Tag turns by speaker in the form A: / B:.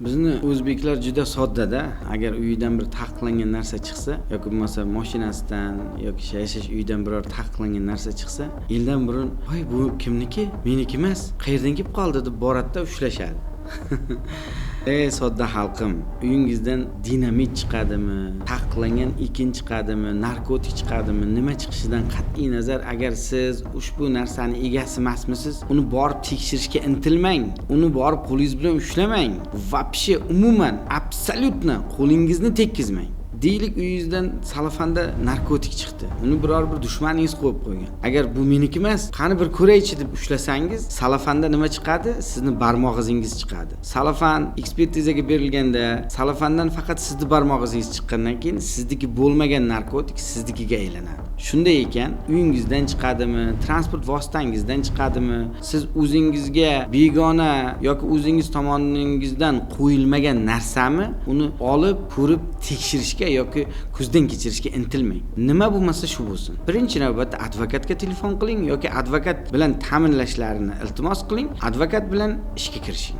A: Bizni o'zbeklar juda soddada. Agar uyidan bir taqiqlangan narsa chiqsa yoki bo'lmasa mashinasidan yoki yashash uyidan biror taqiqlangan narsa chiqsa, eldan burun "Voy, bu kimniki? Meniki emas, qayerdan kelib qoldi?" deb boradida ushlashadi. Ey sodda xalqim, uyingizdan dinamit chiqadimi, taqiqlangan ekin chiqadimi, narkotik chiqadimi, nima chiqishidan qat'iy nazar, agar siz ushbu narsani egasi emasmisiz, uni borib tekshirishga intilmang, uni borib qo'lingiz bilan ushlamang, вообще, umuman, абсолютно qo'lingizni tekkizmang. Deylik, uyingizdan salafanda narkotik chiqdi, uni biror bir dushmaningiz qo'yib qo'ygan. Agar "Bu meniki emas, qani bir ko'raychi" deb ushlasangiz, salafanda nima chiqadi? Sizni barmoq izingiz chiqadi. Salafan ekspertizaga berilganda salafandan faqat sizni barmoq izingiz chiqqandan keyin sizniki bo'lmagan narkotik siznikiga aylanadi. Shunday ekan, uyingizdan chiqadimi, transport vositangizdan chiqadimi, siz o'zingizga begona yoki o'zingiz tomoningizdan qo'yilmagan narsami, uni olib ko'rib tekshirishga yoki ko'zdan kechirishga intilmang. Nima bo'lmasa shu bo'lsin, birinchi navbatda advokatga telefon qiling yoki advokat bilan ta'minlashlarini iltimos qiling, advokat bilan ishga kirishing.